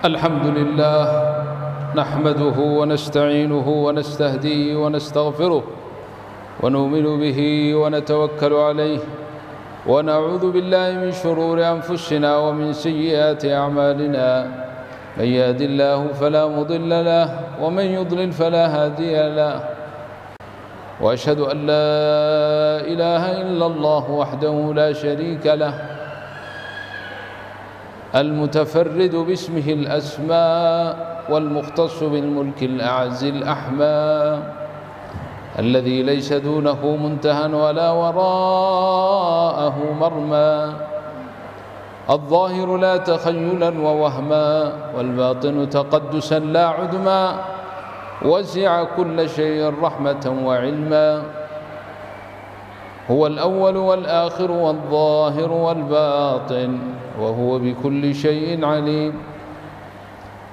الحمد لله نحمده ونستعينه ونستهديه ونستغفره ونؤمن به ونتوكل عليه ونعوذ بالله من شرور أنفسنا ومن سيئات أعمالنا من يهد الله فلا مضل له ومن يضلل فلا هادي له وأشهد أن لا إله إلا الله وحده لا شريك له المتفرد باسمه الأسماء والمختص بالملك الأعز الأحمى الذي ليس دونه منتهى ولا وراءه مرمى الظاهر لا تخيلا ووهما والباطن تقدسا لا عدما وسع كل شيء رحمة وعلما هو الأول والآخر والظاهر والباطن وهو بكل شيء عليم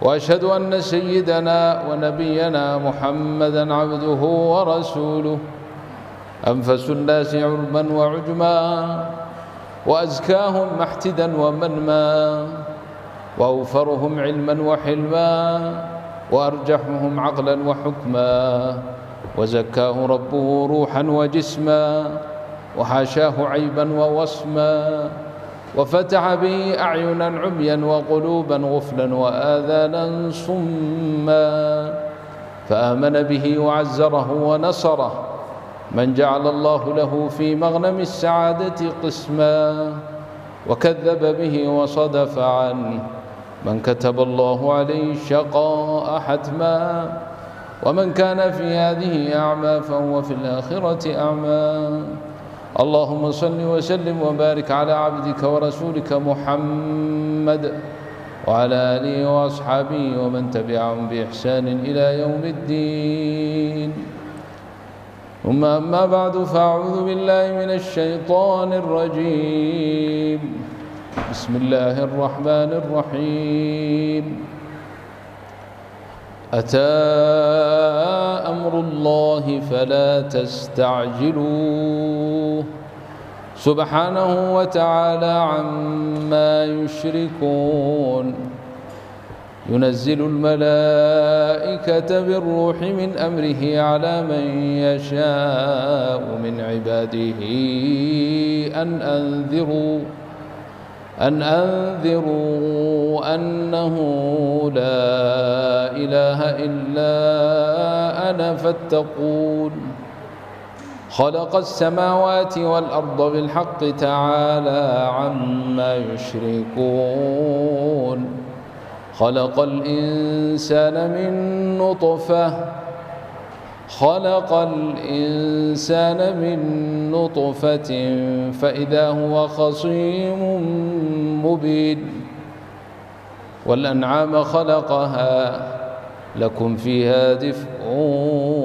وأشهد أن سيدنا ونبينا محمدا عبده ورسوله أنفس الناس عربا وعجما وأزكاهم محتدا ومنما وأوفرهم علما وحلما وأرجحهم عقلا وحكما وزكاه ربه روحا وجسما وحاشاه عيبا ووصما وفتح به أعينا عميا وقلوبا غفلا وآذانا صما فآمن به وعزره ونصره من جعل الله له في مغنم السعادة قسما وكذب به وصدف عنه من كتب الله عليه الشقاء حتما ومن كان في هذه أعمى فهو في الآخرة أعمى. اللهم صل وسلم وبارك على عبدك ورسولك محمد وعلى آله وأصحابه ومن تبعهم بإحسان إلى يوم الدين. ثم أما بعد، فأعوذ بالله من الشيطان الرجيم. بسم الله الرحمن الرحيم. أتى أمر الله فلا تستعجلوه سبحانه وتعالى عما يشركون. ينزل الملائكة بالروح من أمره على من يشاء من عباده أن أنذروا أنه لا إله إلا أنا فاتقون. خلق السماوات والأرض بالحق تعالى عما يشركون. خلق الإنسان من نطفة فإذا هو خصيم مبين. والأنعام خلقها لكم فيها دفء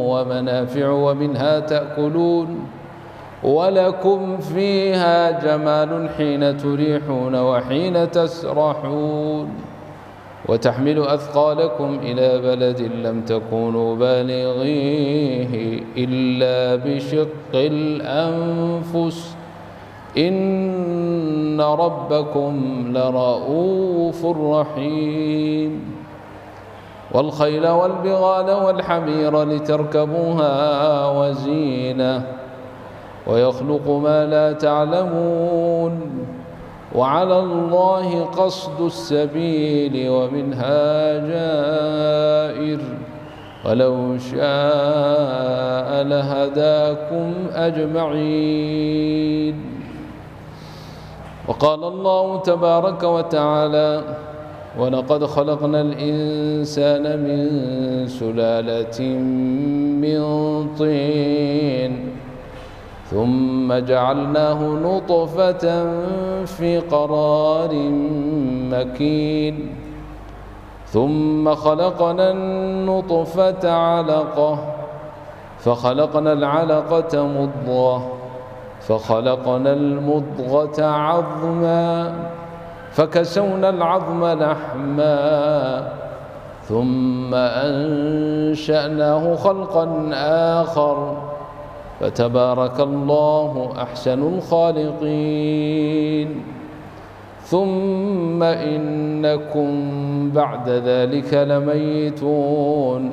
ومنافع ومنها تأكلون ولكم فيها جمال حين تريحون وحين تسرحون. وتحمل أثقالكم إلى بلد لم تكونوا بالغيه إلا بشق الأنفس إن ربكم لرؤوف رحيم. والخيل والبغال والحمير لتركبوها وزينة ويخلق ما لا تعلمون. وعلى الله قصد السبيل ومنها جائر ولو شاء لهداكم أجمعين. وقال الله تبارك وتعالى: ولقد خلقنا الإنسان من سلالة من طين ثم جعلناه نطفة في قرار مكين ثم خلقنا النطفة علقة فخلقنا العلقة مضغة فخلقنا المضغة عظما فكسونا العظم لحما ثم أنشأناه خلقا آخر فتبارك الله أحسن الخالقين. ثم إنكم بعد ذلك لميتون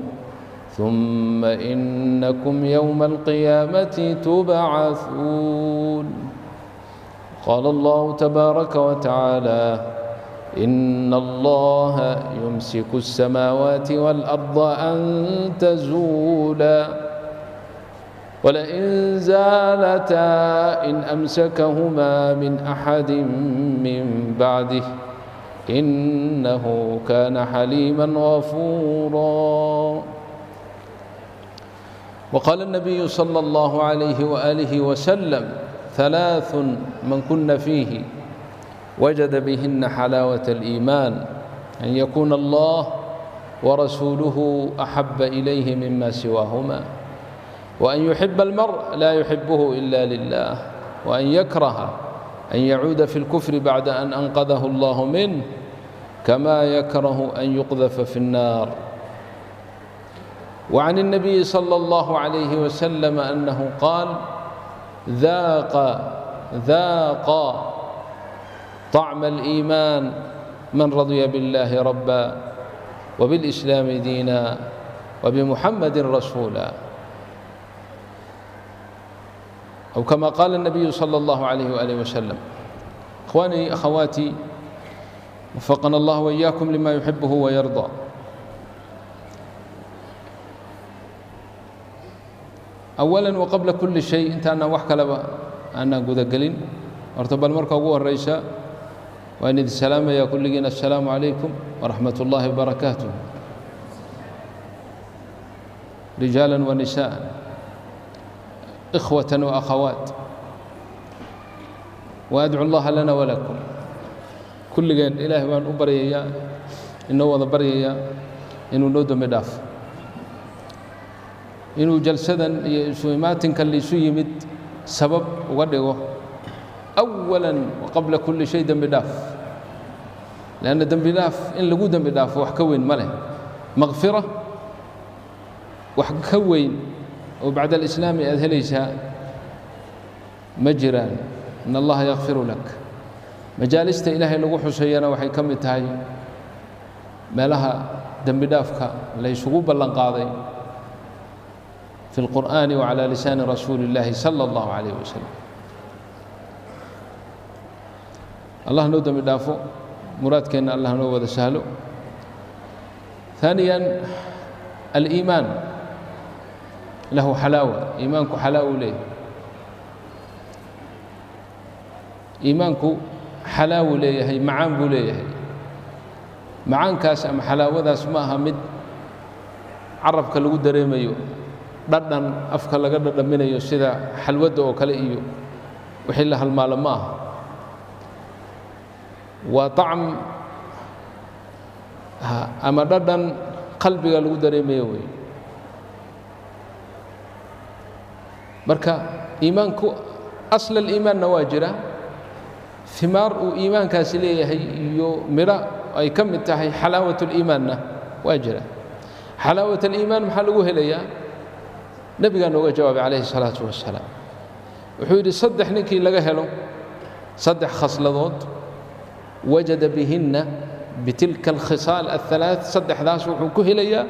ثم إنكم يوم القيامة تبعثون. قال الله تبارك وتعالى: إن الله يمسك السماوات والأرض أن تزولا ولئن زالتا إن أمسكهما من أحد من بعده إنه كان حليما غفورا. وقال النبي صلى الله عليه وآله وسلم: ثلاث من كن فيه وجد بهن حلاوة الإيمان، أن يكون الله ورسوله أحب إليه مما سواهما، وأن يحب المرء لا يحبه إلا لله، وأن يكره أن يعود في الكفر بعد أن أنقذه الله منه كما يكره أن يقذف في النار. وعن النبي صلى الله عليه وسلم أنه قال: ذاق طعم الإيمان من رضي بالله ربا وبالإسلام دينا وبمحمد رسولا، أو كما قال النبي صلى الله عليه وآله وسلم. إخواني أخواتي، وفقنا الله وإياكم لما يحبه ويرضى. أولا وقبل كل شيء، intaanaan wax kaleba aanaan gudagelin, horta bal marka ugu horeysa waan idin salaamayaa kulligiin. Assalaamu calaykum waraxmat ullaahi wabarakaatuh, rijaala wanisaء, إخوة وأخوات، وأدعو الله لنا ولكم. kulligeen Ilaahay baan u baryayaa, inoo wada baryayaa inuu noo dambi dhaaf, inuu jalsadan iyo isu imaatinkan laisu yimid sabab uga dhigo أولا وقبل كل شيء dembi dhaaf, لأن dembi dhaaf in lagu dembi dhaafo wax ka weyn ma leh. Maqfira wax ka weyn oo bacda alislaami aad helaysaa ma jiraan. In Allaha yakfiru lak. Majaalista Ilaahay lagu xusayana waxay ka mid tahay meelaha dembi dhaafka la isugu ballan qaaday fi lqur'aani wa calaa lisaani rasuuli illaahi sala allahu calayh wasalam. Allah noo dembi dhaafo, muraadkeenna Allah noo wada sahlo. ثانيا، الإيمان له حلاوة. Iimaanku xalaawo leeyahay, iimaanku xalaawu leeyahay, macaan buu leeyahay. Macaankaas ama xalaawadaas ma aha mid carabka lagu dareemayo, dhadhan afka laga dhadhaminayo sida xalwadda oo kale iyo wixii la halmaalo ma aha. Waa طacm ama dhadhan qalbiga lagu dareemayo wey. Marka iimaanku asl aliimaanna waa jira, himaar uu iimaankaasi leeyahay iyo midho ay ka mid tahay xalaawat اliimaanna waa jira. Xalaawat aliimaan maxaa lagu helayaa? Nebigaa nooga jawaabay calayhi الsalaatu wasalaam. Wuxuu yidhi: saddex ninkii laga helo, saddex khasladood, wajada bihinna bitilka alkhisaal alhalaaث, saddexdaas wuxuu ku helayaa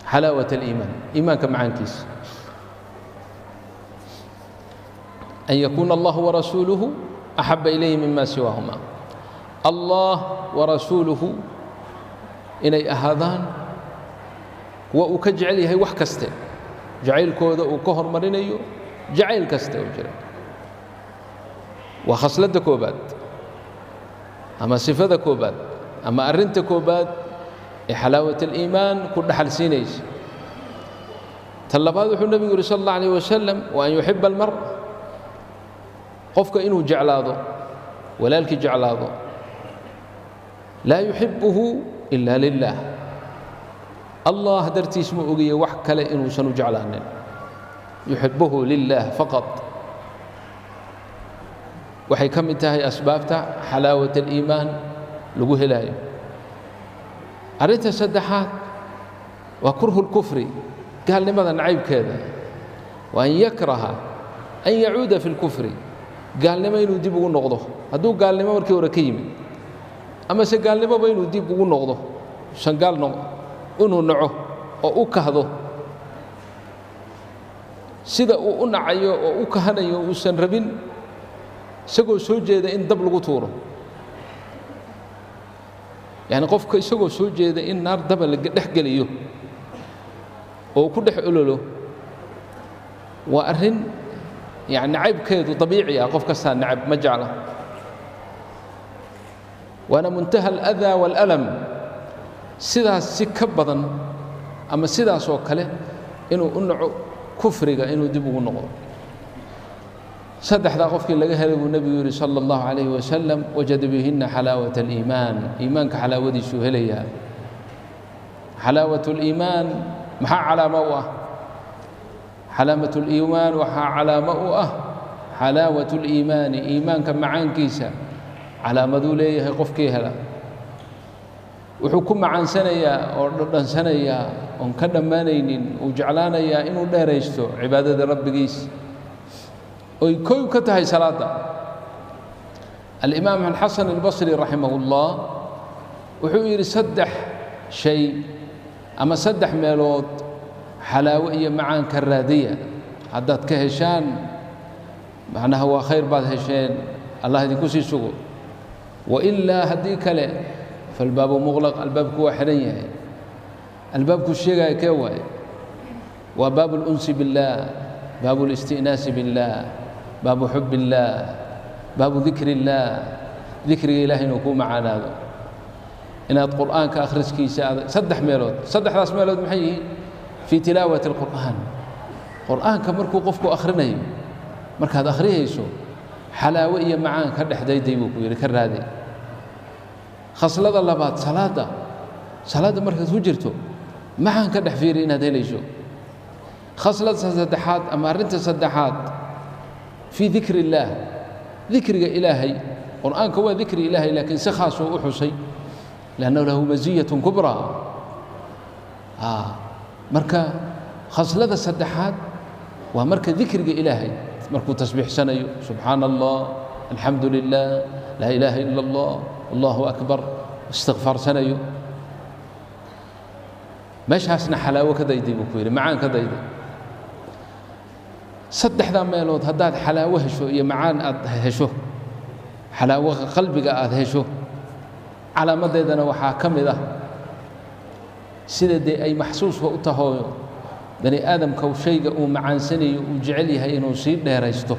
xalaawat aliimaan, iimaanka macaankiisa: أن يكون الله ورسوله أحب إليه مما سواهما. Allah ورسوله inay ahaadaan kuwa uu ka jecel yahay wax kaste, jacaylkooda uu ka hormarinayo jacayl kaste oo jira, waa khasladda koobaad ama sifada koobaad ama arrinta koobaad ee xalaawat aliimaan ku dhaxal siinaysa. Tan labaad, wuxuu nebigu yidhi sal allah alayh wasalam: wa an yuxiba almar, qofka inuu jeclaado walaalkii jeclaado, laa yuxibuhu ila lilah, Allah dartiis ma ogiye wax kale inuusan u jeclaanin, yuxibuhu lilah faqad. Waxay ka mid tahay asbaabta xalaawat aliimaan lagu helaayo. Arrinta saddexaad waa kurhu lkufri, gaalnimada nacaybkeeda, wa an yakraha an yacuuda fi اlkufri. Gaalnimo inuu dib ugu noqdo, hadduu gaalnimo markii hore ka yimid, ama se gaalnimoba inuu dib ugu noqdo, usan gaal inuu naco oo u kahdo sida uu u nacayo oo u kahanayo, uusan rabin isagoo soo jeeda in dab lagu tuuro. Yani qofka isagoo soo jeeda in naar daba la dhex geliyo oo ku dhex ololo, waa arrin yani nacaybkeedu dabiici ah, qof kastaa nacab, ma jecla, waana muntaha aladaa waalalam. Sidaas si ka badan ama sidaas oo kale inuu u naco kufriga inuu dib ugu noqdo. Saddexdaa qofkii laga helay buu nebigu yidhi sala allahu calayhi wasalam, wajada bihinna xalaawata aliimaan, iimaanka xalaawadiisuu helayaa. Xalaawat aliimaan maxaa calaamo u ah? Xalaamat liimaan waxaa calaamo u ah xalaawat liimaani, iimaanka macaankiisa calaamaduu leeyahay. Qofkii hela wuxuu ku macaansanayaa oo dhadhansanayaa oon ka dhammaanaynin, uu jeclaanayaa inuu dheeraysto cibaadada rabbigiis, oy kow ka tahay salaadda. Alimaam Alxasan Albasri raximah ullah wuxuu yidhi, saddex shay ama saddex meelood xalaawo iyo macaanka raadiya, haddaad ka heshaan macnaha waa khayr baad hesheen, Allah idinku sii sugo, wailaa haddii kale falbaabu muqlaq, albaabku waa xidhan yahay. Albaabku sheegaya kee waaye? Waa baabu اlunsi biاllah, baabu اlisti'naasi biاllah, baabu xub illaah, baabu dikri illaah, dikriga ilahay inuu kuu macaanaado, inaad qur'aanka akhriskiisa aad. Saddex meelood, saddexdaas meelood maxay yihiin? Fii tilaawati اlqur'aan, qur'aanka markuu qofku akhrinayo, markaad akhriyayso xalaawo iyo macaan ka dhex dayday buu ku yidhi, ka raaday. Khaslada labaad, salaadda, salaadda markaad ku jirto macaan ka dhex fiiri inaad helayso. Khaslada saddexaad ama arrinta saddexaad, fii dikri illaah, dikriga ilaahay. Qur'aanka waa dikri ilaahay, laakiin si khaasuu u xusay liannahu lahu maziyatun kubraa. Marka khaslada saddexaad waa marka dikriga ilaahay, markuu tasbiixsanayo, subxaana allah, alxamdu lilah, laa ilaaha ila allah, allahu akbar, istikfaarsanayo, meeshaasna xalaawo ka dayday buu ku yidhi, macaan ka dayday. Saddexdaa meelood haddaad xalaawo hesho iyo macaan aad hesho, xalaawo qalbiga aad hesho, calaamadeedana waxaa ka mid ah sida dee ay maxsuuska u tahooyo bani aadamka shayga uu macaansanayo uu jecel yahay inuu sii dheeraysto,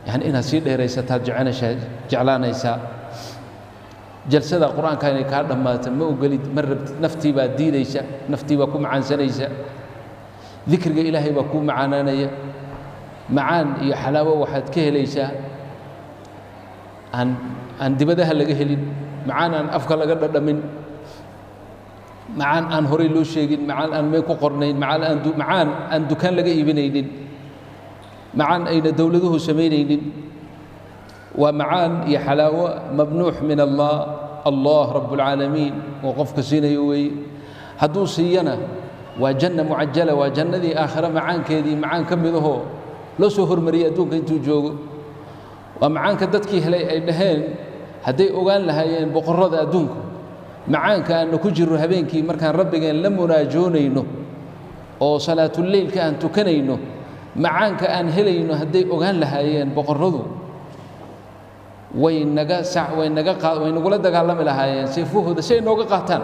yani inaad sii dheeraysataad jecanashaa, jeclaanaysaa jalsada qur-aanka inay kaa dhammaato ma ogolid, ma rabtid, naftii baa diidaysa, naftii baa ku macaansanaysa, dikriga ilaahay baa kuu macaanaanaya. Macaan iyo xalaawo waxaad ka helaysaa aan dibadaha laga helin, macaan aan afka laga dhadhamin, macaan aan horay loo sheegin, macaan aan meel ku qornayn, macaan aan dukaan laga iibinaynin, macaan ayna dowladuhu samaynaynin. Waa macaan iyo xalaawo mamnuux min allah, allah rabb اlcaalamiin oo qofka siinayo weeye. Hadduu siiyana waa janna mucajala, waa jannadii aakhare macaankeedii, macaan ka midahoo loo soo hormariyey adduunka intuu joogo. Waa macaanka dadkii helay ay dhaheen, hadday ogaan lahaayeen boqorrada adduunku macaanka aana ku jirro habeenkii markaan rabbigeen la munaajoonayno oo salaatuleylka aan tukanayno, macaanka aan helayno hadday ogaan lahaayeen boqorradu, way naga way naga way nagula dagaalami lahaayeen seefahooda si ay nooga qaataan.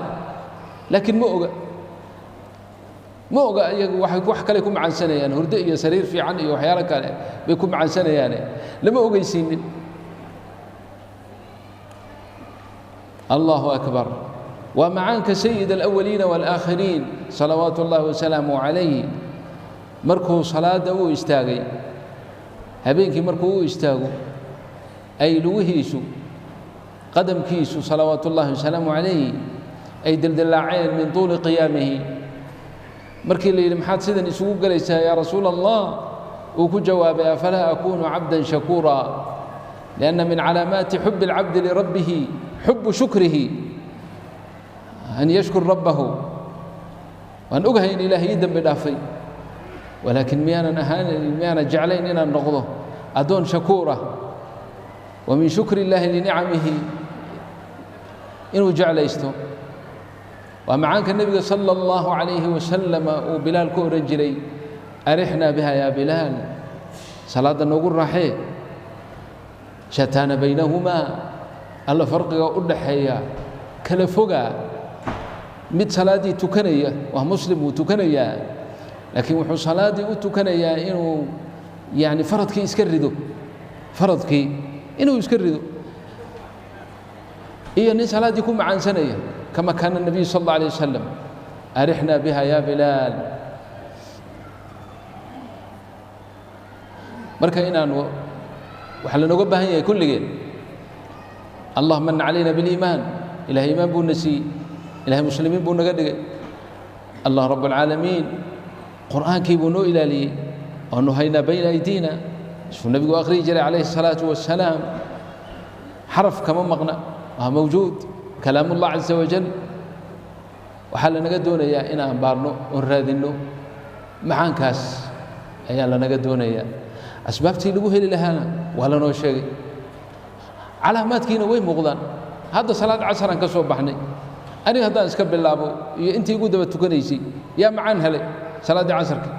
Laakiin ma oga, ma oga iyagu, waxay wax kale ku macaansanayaan, hurdo iyo sariir fiican iyo waxyaalo kale bay ku macaansanayaane, lama ogeysiinin. Allahu akbar! Waa macaanka sayid alawaliina waalaakhiriin salawaatu ullahi wasalaamu calayhi markuu salaadda u istaagay habeenkii, markuu u istaago ay lugihiisu, qadamkiisu salawaatu ullahi wasalaamu calayhi ay dildilaaceen min tuuli qiyaamihi. Markii la yidhi, maxaad sidan isugu gelaysaa yaa rasuula allah? Uu ku jawaabay, afalaa akunu cabdan shakuura? Lianna min calaamaati xubi alcabdi lirabbihi xubu shukrihi, an yashkur rabbahu. Waan ogahay in ilaahay ii dembi dhaafay, walaakiin miyaanan ahaan, miyaanan jeclayn inaan noqdo addoon shakuur ah? Wa min shukri illaahi linicamihi inuu jeclaysto. Waa macaanka nebiga sala allahu calayhi wasalama uu Bilaal ku odhan jiray: "Arixnaa biha yaa Bilaal", salaadda noogu raaxee. Shataana baynahumaa, alla farqiga u dhaxeeya kala fogaa. Mid salaaddii tukanaya waa muslim, wuu tukanayaa, laakiin wuxuu salaaddii u tukanayaa inuu yani faradkii iska rido, faradkii inuu iska rido, iyo nin salaaddii ku macaansanaya, kama kaana الnabiyu sal اllah alيه wasalam: "Arixna biha ya Bilaal". Marka inaan waxaa lanooga baahan yahay kulligeen, Allah mana calayna biliimaan, ilahay iimaan buu na siiyey, ilahay muslimiin buu naga dhigay, Allah rab اlcaalamiin qur'aankii buu noo ilaaliyey oonu haynaa bayna aydiina, suu nebigu akhriyi jiray calayhi الsalaatu wassalaam, xaraf kama maqna, waa mawjuud kalaam ullah caza wajal. Waxaa lanaga doonayaa inaan baarno oon raadinno macaankaas ayaa lanaga doonayaa. Asbaabtii lagu heli lahaana waa lanoo sheegay, calaamaadkiina way muuqdaan. Hadda salaad casaraan ka soo baxnay. Aniga haddaan iska bilaabo iyo intii igu daba tukanaysay, yaa macaan helay salaaddii casarka?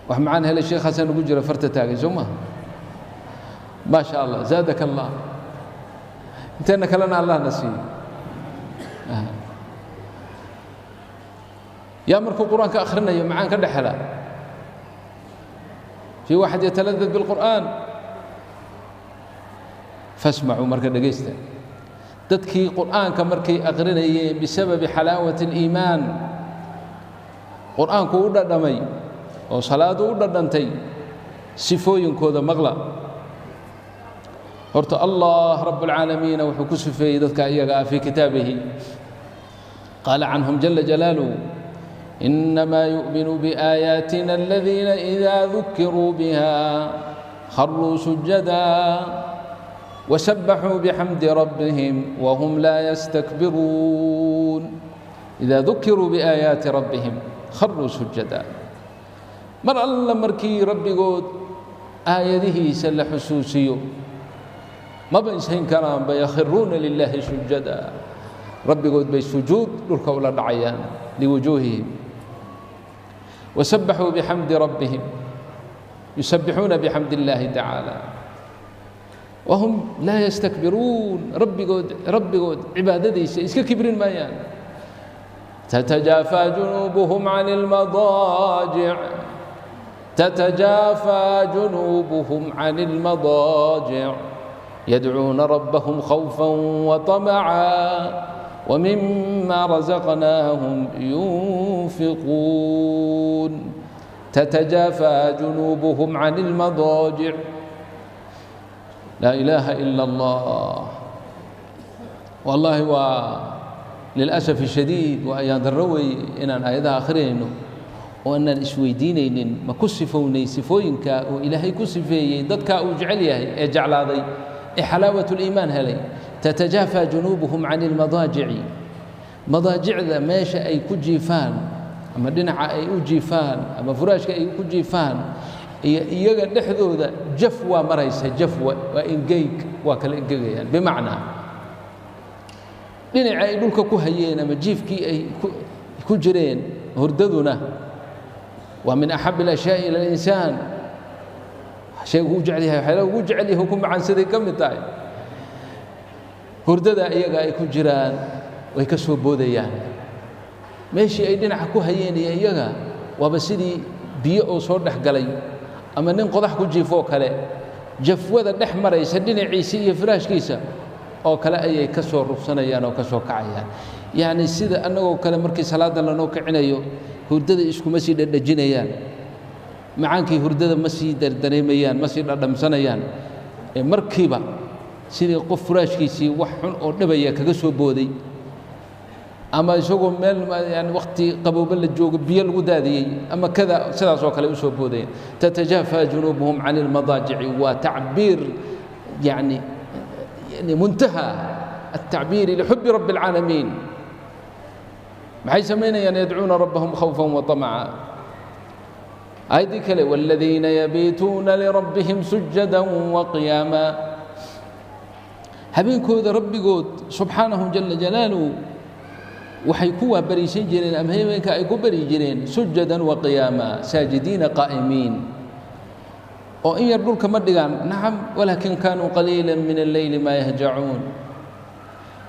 Wax macaan helay sheekhaasaan ugu jira farta taagay, soo maha? Maa sha Allah, zaadaka Allah. Inteenna kalena Allah na siiyo. Yaa markuu qur-aanka akhrinayo macaan ka dhex helaa? Fi waxad yataladad bilqur'aan? Fasmacuu, marka dhegaysta dadkii qur'aanka markay aqrinayeen bisababi xalaawati اliimaan, qur'aanku u dhadhamay oo salaadu u dhadhantay, sifooyinkooda maqla. Horta Allah rab اlcaalamiina wuxuu ku sifeeyey dadka iyaga ah fii kitaabihi, qaala canhum jala jalaaluhu: "Inamaa yu'minu biaayaatina aladiina إida dukiruu biha kharuu sujada وسبحوا بحمد ربهم وهم لا يستكبرون". إذا ذكروا بآيات ربهم kharuu sujada. Mar alla markii rabbigood aayadihiisa la xusuusiyo, maba ishayn karaanba, yakhiruuna lilaahi sujada, rabbigood bay sujuud dhulka ula dhacayaan liwujuuhihim. Wasabaxuu bixamdi rabbihim, yusabixuuna bixamdi illaahi tacaala, wahum laa yastakbiruun. Rabbigood cibaadadiisa iska kibrin maayaan. Tatajaafaa junuubuhum can اlmadaajic, tatajaafaa junuubuhum can اlmadaajic, yadcuuna rabbahum khawfa waطamaca wmima razaqnaahum yunfiquun. Tatajaafaa junuubuhum can اlmadaajic. Laa ilaaha ila allah. Wallaahi waa lilasaf shadiid, waa ayaan darro weeye inaan aayadaha akrinayno oo anaan isweydiinaynin ma ku sifownay sifooyinka uu Ilaahay ku sifeeyey dadka uu jecel yahay ee jeclaaday ee xalaawat liimaan helay. Tatajaafaa junuubuhum can ilmadaajici, madaajicda meesha ay ku jiifaan ama dhinaca ay u jiifaan ama furaashka ay ku jiifaan iyo iyaga dhexdooda jaf waa maraysa, jafwa waa engeyg, waa kala engegayaan. Bimacnaa dhinaca ay dhulka ku hayeen ama jiifkii ay ku jireen, hurdaduna waa min axab اlashyaai ila اlinsaan, shaygu u jecel yahay, waxyaala ugu jecel yahay ku macaansaday ka mid tahay hurdada. Iyaga ay ku jiraan way ka soo boodayaan meeshii ay dhinaca ku hayeen iyo iyaga, waaba sidii biyo oo soo dhex galay ama nin qodax ku jiifoo kale, jafwada dhex maraysa dhinaciisa iyo firaashkiisa oo kale ayay ka soo rubsanayaan oo ka soo kacayaan. Yacni sida annagoo kale markii salaadda lanoo kicinayo hurdada iskuma sii dhadhajinayaan, macaankii hurdada ma sii dardareemayaan, ma sii dhadhamsanayaan, ee markiiba sidii qof furaashkiisii wax xun oo dhibaya kaga soo booday ama isagoo meel yani wakti qaboobo la joogo biyo lagu daadiyey ama kada, sidaas oo kale usoo boodayaan. Tatajaafaa junuubuhum can ilmadaajici waa tacbiir yani muntaha التacbiiri lixubi rabbi اlcaalamiin. Maxay samaynayaan? Yadcuuna rabbahum khawfa waطamaca. Aayaddii kale, waaladiina yabiituuna lirabbihim sujadan waqiyaama, habeenkooda rabbigood subxaanahu jala jalaaluhu waxay ku waabariisan jireen ama habeenka ay ku bari jireen sujadan waqiyaama, saajidiina qaa'imiin, oo in yar dhulka ma dhigaan. Nacam, walaakin kaanuu qaliila min alleyli maa yahjacuun.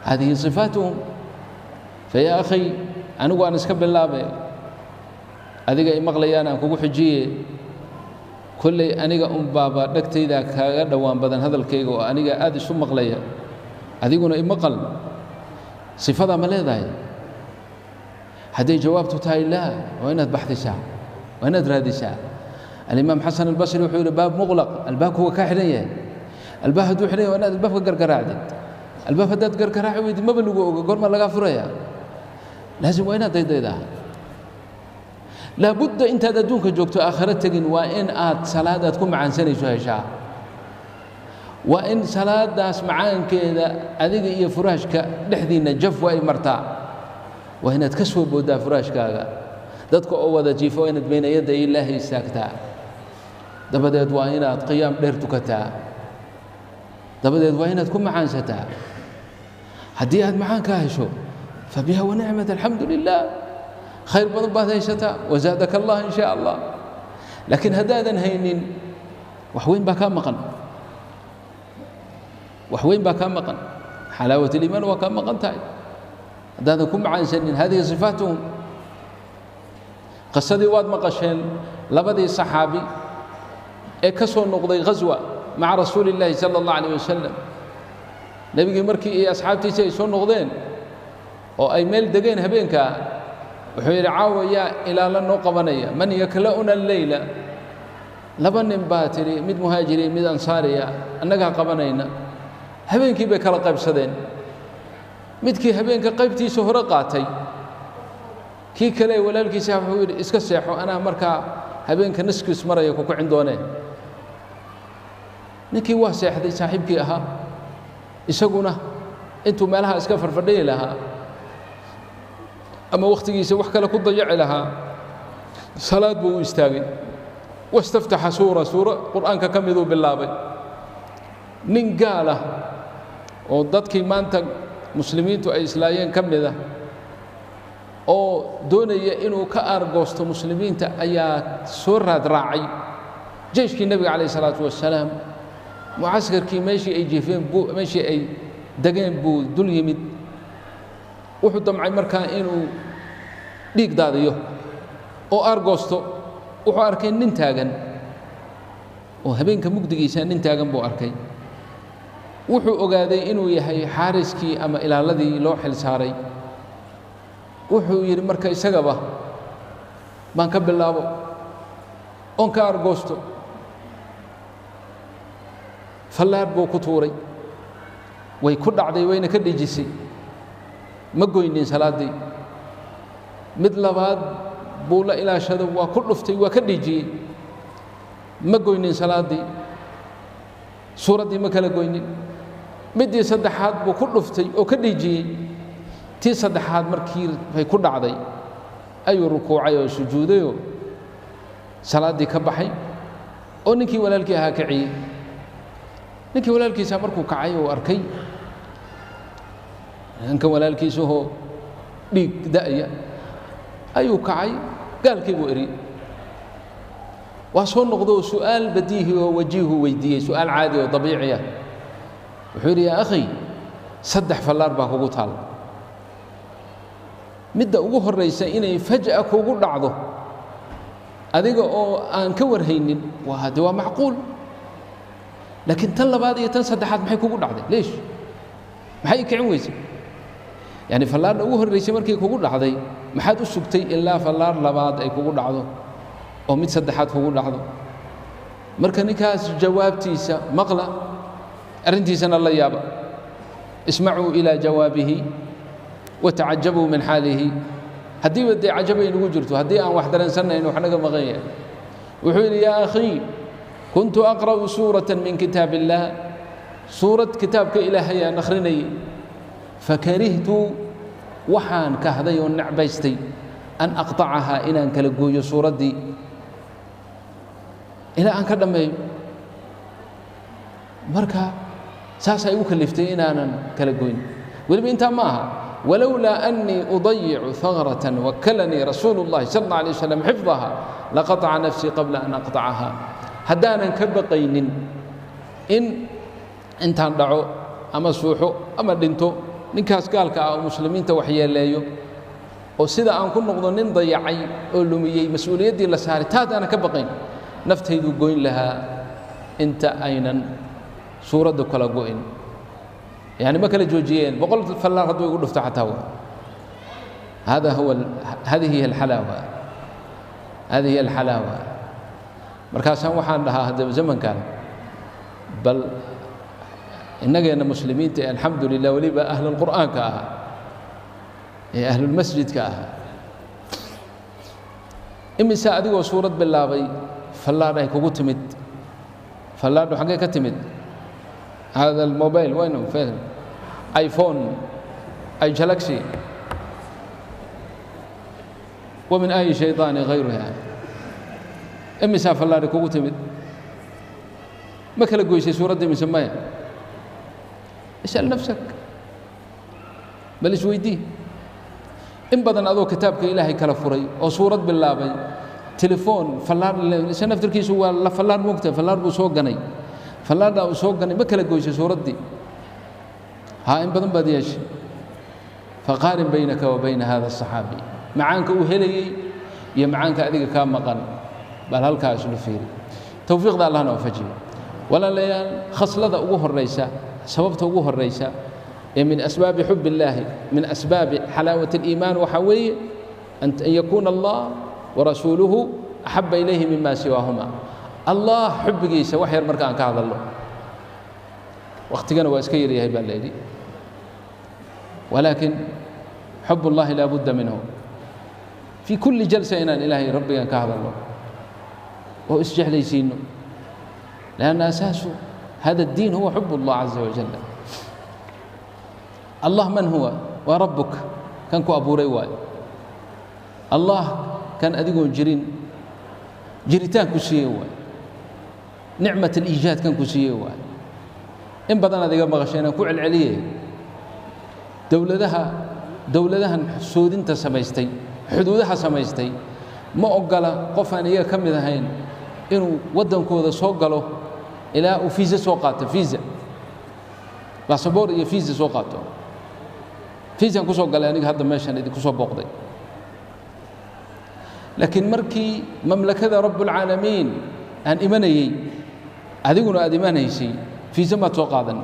Hadihi sifaatuhum. Fayaa akhi, anigu aan iska bilaabe, adiga i maqlayaan aan kugu xujiye. Kolley aniga unbaaba dhegtayda kaaga dhowaan badan hadalkayga, oo aniga aada isu maqlaya, adiguna imaqal. Sifadaa ma leedahay? Hadday jawaabtu tahay laa, waa inaad baxdisaa, waa inaad raadisaa. Alimaam Xasan Albasri wuxuu yidhi: baab muqlaq, albaabku waa kaa xidhan yahay. Albaab hadduu xidhan yahay, waa inaad albaabka gargaraacdid. Albaab haddaad gargaraaci weydid, maba lagu oga, goorma lagaa furaya? Laazim waa inaad daydaydaa. Laabudda intaad adduunka joogto, aakhiro tegin, waa in aad salaad aad ku macaansanayso heshaa. Waa in salaadaas macaankeeda adiga iyo furaashka dhexdiinna jafwa ay martaa. Waa inaad ka soo booddaa furaashkaaga dadka oo wada jiifo, waa inaad baynayadda Ilaahay istaagtaa. Dabadeed waa inaad qiyaam dheer tukataa. Dabadeed waa inaad ku macaansataa. Haddii aad macaankaa hesho, fabiha wa nicmat, alxamdu lilah, khayr badan baad haysataa, wazaadaka Allah in shaa Allah. Laakiin haddaadan haynin, wax weyn baa kaa maqan, wax weyn baa kaa maqan. Xalaawat aliimaan waa kaa maqan tahay haddaadan ku macaansanin. Hadihi sifaatuhum. Qisadii waad maqasheen, labadii saxaabi ee ka soo noqday ghaswa maca rasuuli illaahi sala allah alayh wasalam. Nebigii markii iyo asxaabtiisii ay soo noqdeen oo ay meel degeen habeenkaa, wuxuu yidhi: caawa yaa ilaalo noo qabanaya? Man yakla'una alleyla? Laba nin baa tidhi, mid muhaajiriin, mid ansaariya: annagaa qabanayna. Habeenkii bay kala qaybsadeen. Midkii habeenka qaybtiisa hore qaatay, kii kale walaalkiisa wuxuu yidhi: iska seexo, anaa markaa habeenka naskiis maraya ku kicin doonee. Ninkii waa seexday saaxiibkii ahaa. Isaguna intuu meelaha iska farfadhiyi lahaa ama wakhtigiisa wax kale ku dayaci lahaa, salaad buu u istaagay. Wastaftaxa suura, suuro qur'aanka ka miduu bilaabay. Nin gaal ah oo dadkii maanta muslimiintu ay islaayeen ka mid ah, oo doonaya inuu ka aargoosto muslimiinta, ayaa soo raad raacay jeyshkii nebiga calayh isalaatu wassalaam. Mucaskarkii meeshii ay jiifeen buu, meeshii ay degeen buu dul yimid. Wuxuu damcay markaa inuu dhiig daadiyo oo aargoosto. Wuxuu arkay nin taagan oo habeenka mugdigiisa nin taagan buu arkay. Wuxuu ogaaday inuu yahay xaariskii ama ilaaladii loo xil saaray. Wuxuu yidhi: marka isagaba baan ka bilaabo oon ka argoosto. Fallaar buu ku tuuray, way ku dhacday, wayna ka dhejisay, ma goynin salaaddii. Mid labaad buu la ilaashado, waa ku dhuftay, waa ka dhejiyey, ma goynin salaaddii, suuraddii ma kala goynin. Middii saddexaad buu ku dhuftay oo ka dhejiyey. Tii saddexaad markii bay ku dhacday ayuu rukuucay oo sujuudayoo salaaddii ka baxay, oo ninkii walaalkii ahaa kiciyey. Ninkii walaalkiisa markuu kacay oo arkay ninkan walaalkiisahoo dhiig da'ya, ayuu kacay, gaalkii buu eriyey. Waa soo noqdo, su'aal badiihi oo wajiihu weydiiyey, su'aal caadi oo dabiici ah. Wuxuu yidhi: yaa akhi, saddex fallaar baa kugu taal. Midda ugu horraysa inay faj'a kugu dhacdo adiga oo aan ka warhaynin, waa de waa macquul, laakiin tan labaad iyo tan saddexaad maxay kugu dhacday? Leesh, maxay i kicin weysay? Yani fallaarna ugu horraysay markay kugu dhacday, maxaad u sugtay ilaa fallaar labaad ay kugu dhacdo oo mid saddexaad kugu dhacdo? Marka ninkaas jawaabtiisa maqla, arrintiisana la yaaba. Ismacuu ilaa jawaabihi watacajabuu min xaalihi. Haddiiba dee cajabay nagu jirto, haddii aan wax dareensannayn, wax naga maqan yahay. Wuxuu yidhi: yaa akhii, kuntu aqra'u suuratan min kitaab illaah, suurad kitaabka Ilaahay aan akhrinayay, fakarihtu, waxaan kahday oo necbaystay, an aqطacahaa, inaan kala gooyo suuraddii. Ilaa aan ka dhammeeyo. Marka saasay igu kaliftay inaanan kala goyn. Weliba intaa ma aha, walowlaa annii udayicu hagratan wakalanii rasuulu اllahi sal اlla alay wasalam xifdaha laqataca nafsii qabla an aqtacaha. Haddaanan ka baqaynin in intaan dhaco ama suuxo ama dhinto ninkaas gaalka ah oo muslimiinta waxyeeleeyo, oo sida aan ku noqdo nin dayacay oo lumiyey mas-uuliyaddii la saaray, taas aanan ka baqayn, naftaydu goyn lahaa inta aynan suuraddu kala go'in. Yani ma kala joojiyeen 100 fallaar hadduu igu dhufto xataa. Wa hada huwa, hadihi hiya alxalaawa, hadihi hiya alxalaawa. Markaasaan waxaan dhahaa haddaba zamankan bal innageenna muslimiinta ee alxamdu lilah weliba ahlulqur'aanka ahaa ee ahlulmasjidka ahaa, imise adigoo suurad bilaabay fallaadh ay kugu timid? Fallaadhu xaggee ka timid? Hada almobile waynu iPhone ay Galaxy wa min ay shayطaani غayruha. Imisaa fallaadhi kugu timid? Ma kala goysay suuraddii mise maya? Isأal nafsak, bal isweydii. In badan adoo kitaabka Ilaahay kala furay oo suurad bilaabay, telefoon fallaadh isa naftirkiisu waa la fallaadh moogta, fallaadh buu soo ganay, fallaadhaa uu soo ganay, ma kala goysay suuraddii? Haa, in badan baad yeeshay. Faqaarin baynaka wa bayna hada asaxaabi, macaanka uu helayey iyo macaanka adiga kaa maqan, bal halkaa islu fiiri. Towfiiqda Allahna waafajiyo. Walaalayaal, khaslada ugu horaysa, sababta ugu horaysa ee min asbaabi xub illaahi, min asbaabi xalaawati اliimaan, waxaa weeye an yakuuna Allah warasuuluhu axaba ilayhi mima siwaahuma. Allah xubbigiisa wax yar marka aan ka hadalno, wakhtigana waa iska yaryahay baa la yidhi, walaakin xub اllahi laa budda minhu fii kulli jalsa, inaan Ilaahay rabbigan ka hadalno oo isjeclaysiino, لأن أساس هذا الدين هو حب الله عز وجل. الله من هو؟ Waa rabbuk, kan ku abuuray waayo. Allah kan adigoon jirin jiritaan ku siiyey waayo, nicmat aliijaad kan ku siiyey waayo. In badan aad iga maqashay inaan ku celceliyey, dowladaha, dowladahan soodinta samaystay, xuduudaha samaystay, ma ogola qof aan iyaga ka mid ahayn inuu waddankooda soo galo ilaa uu fiisa soo qaato, fiisa, basaboor iyo fiisa soo qaato. Fiisaan ku soo galay aniga hadda meeshaan idinku soo booqday. Laakiin markii mamlakada Rabbulcaalamiin aan imanayey, adiguna aad imanaysay, fiisa maad soo qaadan?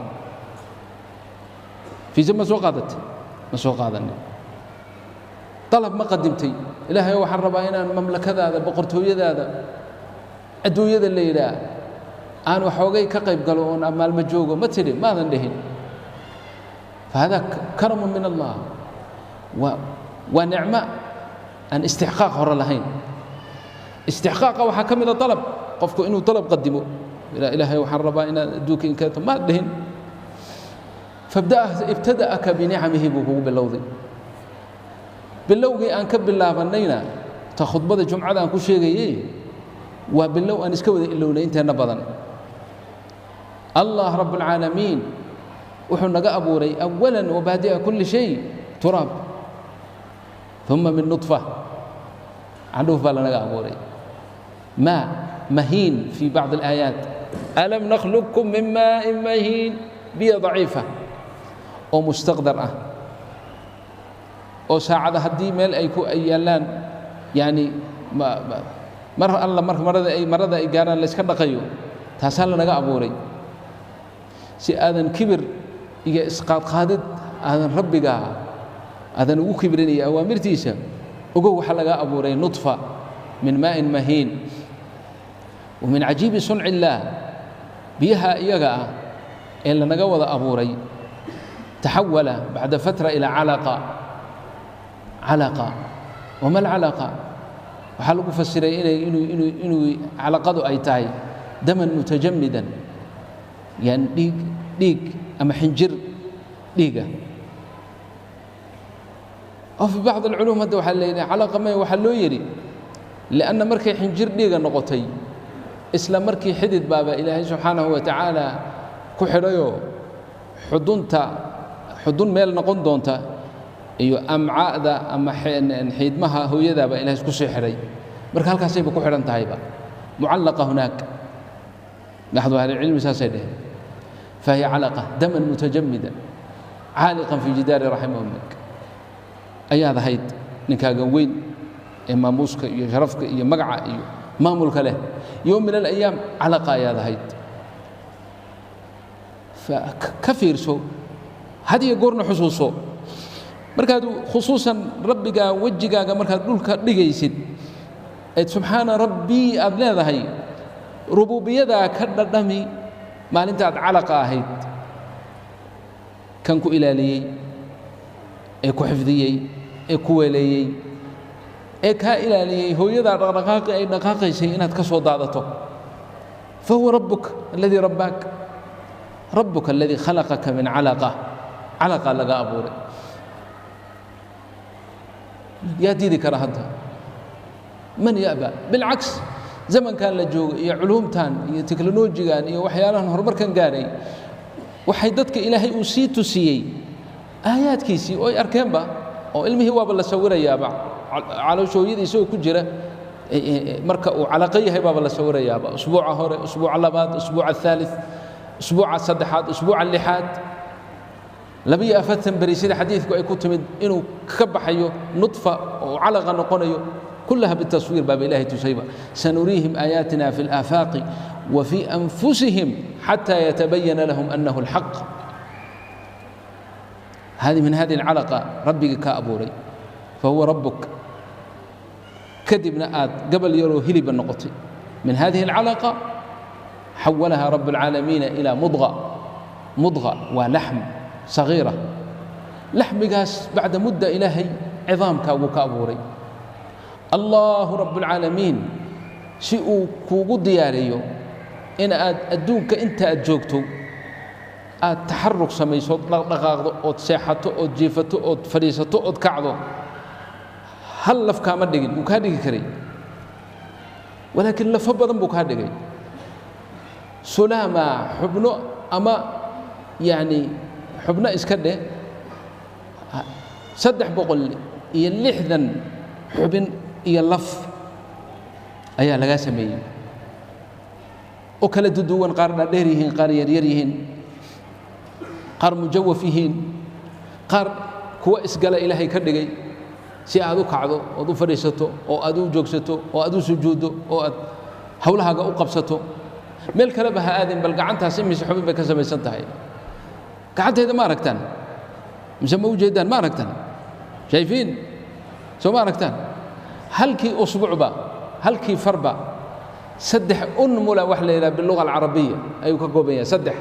Fiisa ma soo qaadatay? Ma soo qaadanin. Dalab ma qadimtay? Ilaahay, waxaan rabaa inaan mamlakadaada, boqortooyadaada adduunyada la yidhaah aan waxoogay ka qayb galo oon maalmo joogo, ma tidhi? Maadan dhihin. Fahada karamu min Allah, waa nicmo aan istixqaaq hore lahayn. Istixqaaqa waxaa ka mida dalab, qofku inuu dalab qadimo: Ilaahay, waxaan rabaa inaad adduunka inkeento. Maad dhihin. Fabdaa ibtada'aka binicamihi buu kugu bilowday. Bilowgii aan ka bilaabanayna, ta khudbada jumcada aan ku sheegayey, waa bilow aan iska wada ilownay inteenna badan. Allah Rabbulcaalamiin wuxuu naga abuuray awalan wabaadi'a kulli shay turaab, uma min nudfa, candhuuf baa lanaga abuuray, maa mahiin fii bacdi alaayaat, alam nakhluqkum min maa'in mahiin, biyo daciifa oo mustaqdar ah oo saacada haddii meel ay ku ay yaallaan, yani mar alla mar marada ay gaaraan la iska dhaqayo, taasaa lanaga abuuray. Si aadan kibir iyo isqaadqaadid aadan rabbigaa aadan ugu kibrinaya awaamirtiisa, ogow waxaa lagaa abuuray nudfa min maa'in mahiin. Wa min cajiibi sunci illaah, biyaha iyaga ah ee lanaga wada abuuray taxawala bacda fatra ilaa calaqa. Calaqa, wama alcalaqa? Waxaa lagu fasiray inay inuu calaqadu ay tahay daman mutajamidan, yani dhiig ama xinjir dhiiga. Oo fi bacd alculuum hadda waxaa leeyahay calaqa may, waxaa loo yidhi lianna markay xinjir dhiiga noqotay Isla markii xidid baaba Ilaahay subxaanahu wa tacaala ku xidhayoo xudunta xudun meel noqon doonta iyo amcaada ama xiidmaha hooyadaaba Ilahay isku sii xidhay. Marka halkaasayba ku xidhan tahayba, mucallaqa hunaak. Baxdu ahlicilmi saasay dheheen. Fahiya calaqa daman mutajamida caaliqan fii jidaari raximi ummik. Ayaad ahayd ninkaagan weyn ee maamuuska iyo sharafka iyo magaca iyo maamulka leh, yowm min alayaam calaqa ayaad ahayd. Ka fiirso had iyo goorna, xusuuso markaad khusuusan rabbigaa wejigaaga markaad dhulka dhigaysid eed subxaana rabbii aad leedahay, rubuubiyadaa ka dhadhami maalinta aad calaqa ahayd, kan ku ilaaliyey ee ku xifdiyey ee ku weeleeyey ee kaa ilaaliyey hooyadaa dhaqdhaqaaqi ay dhaqaaqaysay inaad ka soo daadato. Fahuwa rabbuk aladii rabbaak, rabbuka aladii khalaqaka min calaqa. Calaqa laga abuuray, yaa diidi kara hadda? Man ya'ba? Bilcaks, zamankan la joogo iyo culuumtan iyo teknolojigan iyo waxyaalahan horumarkan gaaray, waxay dadka Ilaahay uu sii tusiyey aayaadkiisii oo ay arkeenba, oo ilmihii waaba la sawirayaaba calooshooyadii isagoo ku jira. Marka uu calaqo yahay baaba la sawirayaaba, usbuuca hore, usbuuca labaad, usbuuca athaalith, usbuuca saddexaad, usbuuca lixaad, 42 beri, sida xadiidku ay ku timid inuu ka baxayo nudfa oo calaqa noqonayo. Kullaha bitaswiir baaba Ilahay tusayba. Sanuriihim aayaatina fi alaafaaqi wa fii anfusihim xataa yatabayana lahum annahu alxaq. Hadi min hadihi alcalaqa rabbigii kaa abuuray, fahuwa rabbuk. Kadibna aad gabal yaroo hiliba noqotay. Min hadihi alcalaqa xawalaha rabb alcaalamiina ilaa mudqa. Mudqa waa laxm sagiira. Laxmigaas bacda mudda Ilaahay cidaamkaaguu ka abuuray. Allahu rabb alcaalamiin si uu kuugu diyaariyo in aad adduunka inta aad joogto aad taxaruk samayso, ood dhaqdhaqaaqdo, ood seexato, ood jiifato, ood fadhiisato, ood kacdo, hal laf kaama dhigin. Wuu kaa dhigi karay, walaakiin lafo badan buu kaa dhigay. Sulaama xubno ama yacni xubno iska dheh, 360 xubin iyo laf ayaa lagaa sameeyey oo kala duduwan, qaar dhaadheer yihiin, qaar yaryar yihiin, qaar mujawaf yihiin, qaar kuwa isgala Ilaahay ka dhigay, si aad u kacdo ood u fadhiisato oo aad u joogsato oo aad u sujuuddo oo aad hawlahaaga u qabsato. Meel kaleba ha aadin, bal gacantaas imise xubin bay ka samaysan tahay? Gacantayda ma aragtaan mise ma ujeeddaan? Ma aragtaan? Shayfiin soo ma aragtaan? Halkii usbuucba, halkii farba, saddex unmula wax la yidhaha biluga alcarabiya ayuu ka kooban yahay, saddex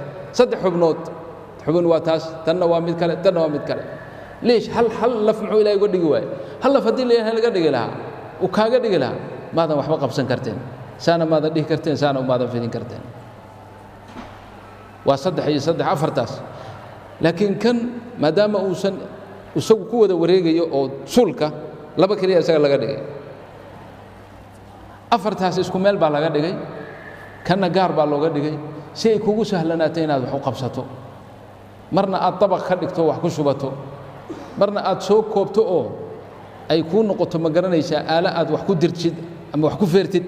xubnood. Xubin waa taas, tanna waa mid kale, tanna waa mid kale. Leesh hal laf muxuu Ilahay uga dhigi waaye? Hal laf haddii la Ilahay laga dhigi lahaa, uu kaaga dhigi lahaa, maadan waxba qabsan karteen, saana maadan dhihi karteen, saana umaadan fidin karteen. Waa saddex iyo saddex, afartaas. Laakiin kan maadaama uusan isagu ku wada wareegayo oo suulka laba keliya isaga laga dhigay, afartaas isku meel baa laga dhigay, kanna gaar baa looga dhigay, si ay kugu sahlanaato inaad wax u qabsato. Marna aad dabaq ka dhigto wax ku shubato, marna aad soo koobto oo ay kuu noqoto, ma garanaysaa, aalo aad wax ku dirtid ama wax ku feertid.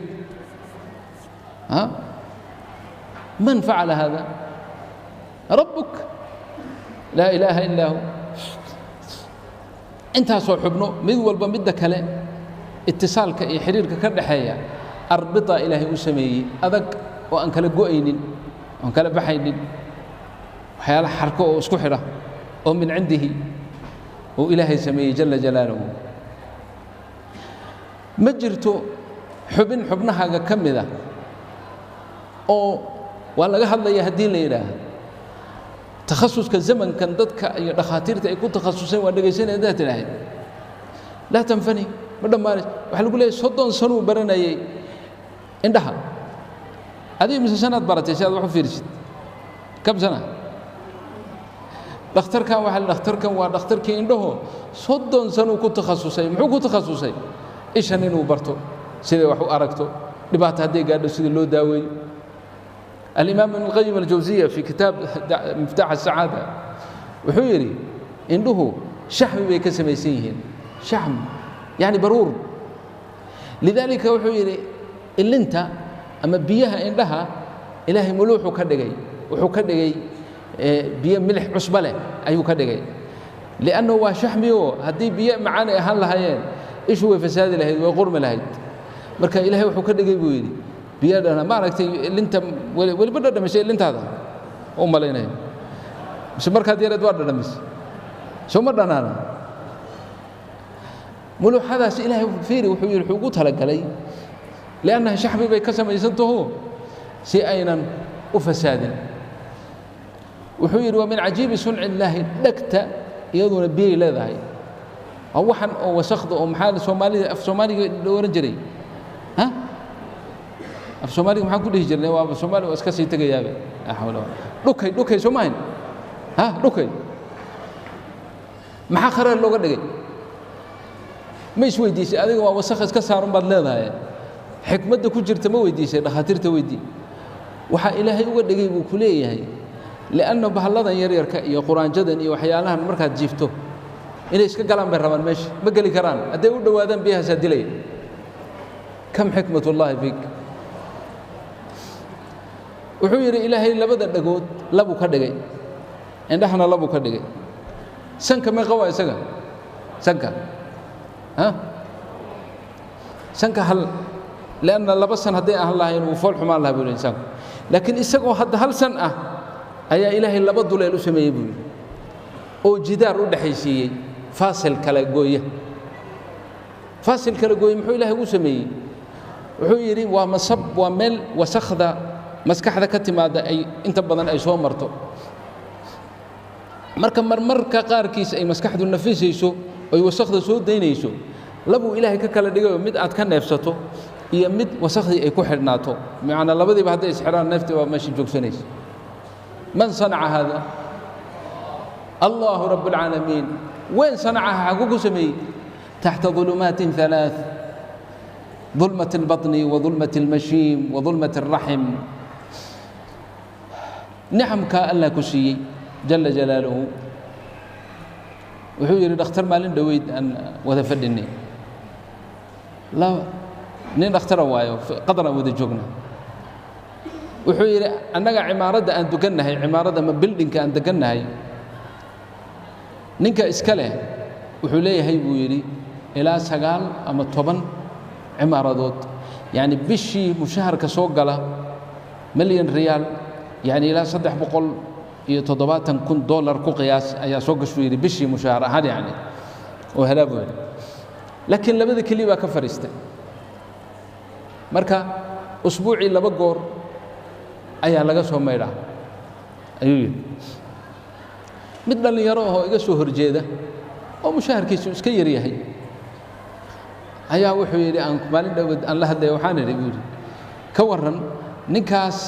Man facala hada? Rabbuk laa ilaaha illaa hu. Intaasoo xubno mid walba midda kale itisaalka iyo xiriirka ka dhaxeeya arbita Ilaahay u sameeyey adag oo aan kala go'aynin, oon kala baxaynin, waxyaalaha xarko oo isku xidha oo min cindihi oo Ilaahay sameeyey jala jalaaluhu. Ma jirto xubin xubnahaaga ka mida oo waa laga hadlaya haddii la yidhaaha. Takhasuska zamankan dadka iyo dhakhaatiirta ay ku takhasuseen waa dhegaysanaya haddaad tidhaahid, laa tanfani, ma dhammaanayso. Waxaa lagu leeyahy 30 sanuu baranayay indhaha. Adiga mise sanaad baratay si aad wax u fiirisid? Kam sana? Dhakhtarkan waxaa dhakhtarkan waa dhakhtarkii indhaho, 30 sanuu ku takhasusay. Muxuu ku takhasusay? Ishan inuu barto siday wax u aragto, Dhibaata hadday gaadho sida loo daaweeyo. Alimaam Ibn Alqayim Aljawsiya fi kitaab Miftaax Asacaada wuxuu yidhi indhuhu shaxmi bay ka samaysan yihiin, shaxm yani baruur. Lidaalika wuxuu yidhi ilinta ama biyaha indhaha Ilaahay muluuxuu ka dhigay, wuxuu ka dhigay biyo milix cusba leh ayuu ka dhigay, liannahu waa shaxmi oo haddii biyo macaan ay ahaan lahaayeen ishu way fasaadi lahayd, way qurmi lahayd. Marka Ilaahay wuxuu ka dhigay buu yidhi biyo dhana. Ma aragtay ilinta weliba dhadhamisay ilintaada u malaynaya mise markaad yareed waa dhadhamisay? Soo ma dhanaana muluuxadaas? Ilaahay fiiri wuxuu yidhi wuxuu ugu talagalay liannaha shaxmi bay ka samaysan taho si aynan u fasaadin. Wuxuu yidhi waa min cajiibi sunci illaahi, dhegta iyaduna biyay leedahay, waa waxan oo wasakda oo maxaa Soomaalida af Soomaaliga la oran jiray, ha af Soomaaliga maxaan ku dhihi jirnay? Waa Soomaali waa iska sii tegayaabe, laa xawla wala dhukay, dhukay soo maahayn? Ha, dhukay maxaa kharaar looga dhigay? Ma isweydiisay adiga? Waa wasakh iska saarun baad leedahay, xikmadda ku jirta ma weydiisay? Dhakhaatiirta weydii. Waxaa Ilaahay uga dhigay buu ku leeyahay lianna bahalladan yaryarka iyo quraanjadan iyo waxyaalahan markaad jiifto inay iska galaan bay rabaan, meesha ma geli karaan, hadday u dhowaadaan biyahaasaa dilaya. Kam xikmat ullaahi fiik! Wuxuu yidhi Ilaahay labada dhagood labuu ka dhigay, indhahana labuu ka dhigay. Sanka meeqa waa isaga? Sanka, ha, sanka hal, lianna laba san hadday ahaan lahayn wuu fool xumaan lahaa buu yidhi insaanku. Laakiin isagoo hadda hal san ah ayaa Ilaahay laba duleel u sameeyey buu yidhi oo jidaar u dhexaysiiyey, faasil kala gooya. Faasil kala gooye muxuu Ilaahay ugu sameeyey? Wuxuu yidhi waa masab, waa meel wasakhda maskaxda ka timaada ay inta badan ay soo marto. Marka marmarka qaarkiis ay maskaxdu nafisayso oy wasakhda soo daynayso, labuu Ilaahay ka kala dhigayo, mid aad ka neefsato iyo mid wasakhdii ay ku xidhnaato. Macnaa labadiiba hadday isxidhaan neeftii waa meesha joogsanaysa. Man sanaca haada? Allahu rabb alcaalamiin. Weyn sanacaha xaguu ku sameeyey? Taxta ظulumaatin ثalaaث, ظulmaة الbaطni وظulmaة الmashiim وظulmaة الraxim. Nicamkaa Allah ku siiyey jala jalaaluhu. Wuxuu yidhi dhakhtar maalin dhoweyd aan wada fadhinay, nin dhakhtara waayo, qadar aan wada joogna, wuxuu yidhi annaga cimaaradda aan degannahay, cimaaradda ama buildingka aan degannahay, ninka iska leh wuxuu leeyahay buu yidhi ilaa 9 ama 10 cimaaradood, yacni bishii mushaharka soo gala milyan riyaal, yacni ilaa 370,000 dollar ku qiyaas ayaa soo gashuu yidhi bishii mushahar ahaan, yacni oo helaa buu yidhi. Laakiin labada keliya baa ka fadhiistay, marka usbuucii 2 goor ayaa laga soo maydhaa ayuu yidhi. Mid dhallinyaro ahoo iga soo horjeeda oo mushaharkiisu iska yar yahay ayaa wuxuu yidhi aan maalin dhowed aan la hadlaya, waxaan idhi buu yidhi ka warran ninkaas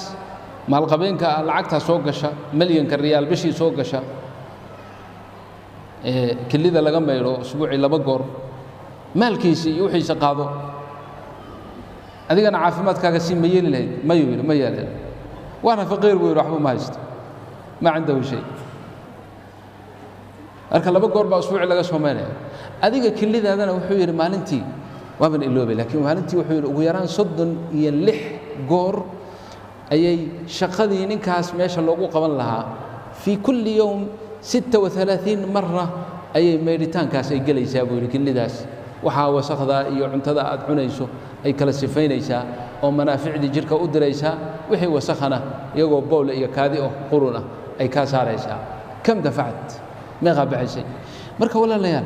maalqabeenka ah lacagtaa soo gasha milyanka riyaal bishii soo gasha ee kelida laga maydho usbuucii 2 goor, maalkiisii iyo wixiisa qaado, adigana caafimaadkaaga sii ma yeeli lahayd? Mayuu yidhi, ma yeeleen, waana faqiir buu yidhi, waxba ma haysto, maa cindahu shay. Marka 2 goor baa usbuucii laga soo maynaya, adiga kelidaadana wuxuu yidhi maalintii waaban iloobay, laakiin maalintii wuxuu yidhi ugu yaraan 36 goor ayay shaqadii ninkaas meesha loogu qaban lahaa, fii kulli yowm 36 mara ayay maydhitaankaas ay gelaysaa buu yidhi kelidaas. Waxaa wasakhda iyo cuntada aad cunayso ay kala sifaynaysaa oo manaaficdii jirka u diraysaa, wixii wasakhana iyagoo bowle iyo kaadi oo qurun ah ay kaa saaraysaa. Kam dafacat? Meeqaa baxaysay? Marka walaalayaal,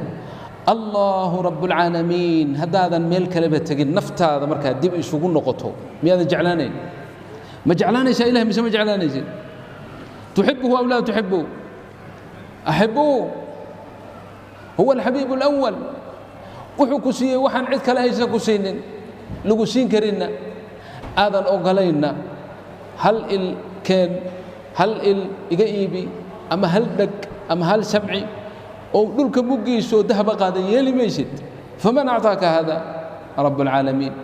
Allahu rabbulcaalamiin haddaadan meel kaleba tegin naftaada markaa dib isugu noqoto miyaadan jeclaanayn? Ma jeclaanaysaa Ilahay mise ma jeclaanaysid? Tuxibuhu aw laa tuxibuhu? Axibuu, huwa alxabiibu alawal. Wuxuu ku siiyey waxaan cid kale haysan ku siinin, lagu siin karinna, aadan ogolaynna. Hal il keen, hal il iga iibi, ama hal dheg ama hal samci oo dhulka muggiisoo dahaba qaadan yeeli maysid. Faman actaaka hada? Rabb alcaalamiin.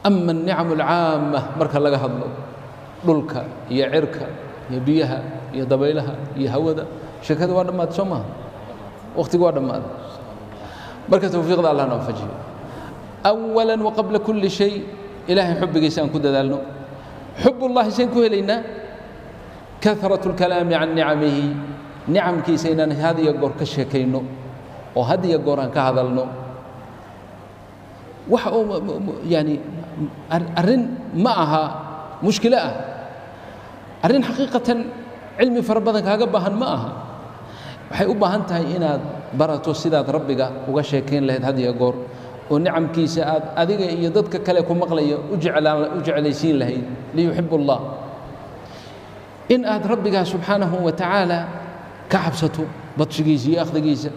Ama annicamu alcaama marka laga hadlo, dhulka iyo cirka iyo biyaha iyo dabaylaha iyo hawada, sheekada waa dhammaatay, soo maaha? Wakhtiga waa dhammaaday. Marka tawfiiqda Allah na waafajiyo. Awala wa qabla kulli shay, ilaahay xubbigiisa aan ku dadaalno. Xubullahi sayn ku helaynaa? Kahratu lkalaami can nicamihi, nicamkiisa inaan had iyo goor ka sheekayno oo had iyo goor aan ka hadalno. Wax oo yani arrin ma aha mushkilo ah, arrin xaqiiqatan cilmi fara badan kaaga baahan ma aha. Waxay u baahan tahay inaad barato sidaad rabbiga uga sheekayn lahayd had iyo goor, oo nicamkiisa aad adiga iyo dadka kale ku maqlaya u jeclaan u jeclaysiin lahayd. Liyuxibu allah, in aad rabbigaa subxaanahu wa tacaala ka cabsato badshigiisa iyo akhdigiisa,